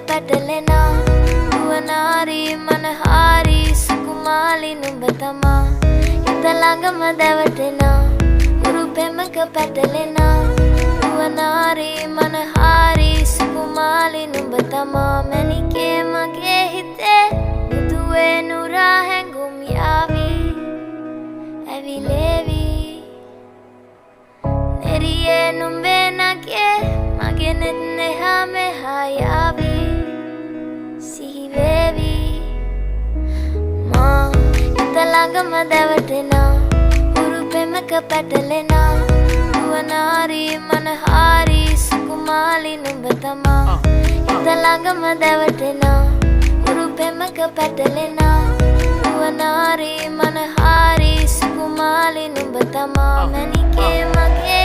පැටලෙනා. නුවනාරී මනහාරී සුකුමාලි නුඹ තමා. හිත ළඟම දැවටෙනා, උරු පෙමක පැටලෙනා. නුවනාරී මනහාරී සුකුමාලි නුඹ තමා. මැණිකේ මගේ හිතේ මුදුවේ නුරා හැඟුම් යාවි ඇවිලේවි. නෙරියේ නුඹේ නගේ මගේ නෙත් එහා මෙහා යාවි සිහිවේවි. මා හිත ළඟම දැවටෙනා, උරු පෙමක පැටලෙනා. නුවනාරී මනහාරී සුකුමාලි නුඹ තමා. හිත ළඟම දැවටෙනා, උරු පෙමක පැටලෙනා. නුවනාරී මනහාරී සුකුමාලි නුඹ තමා. මැණිකේ මගේ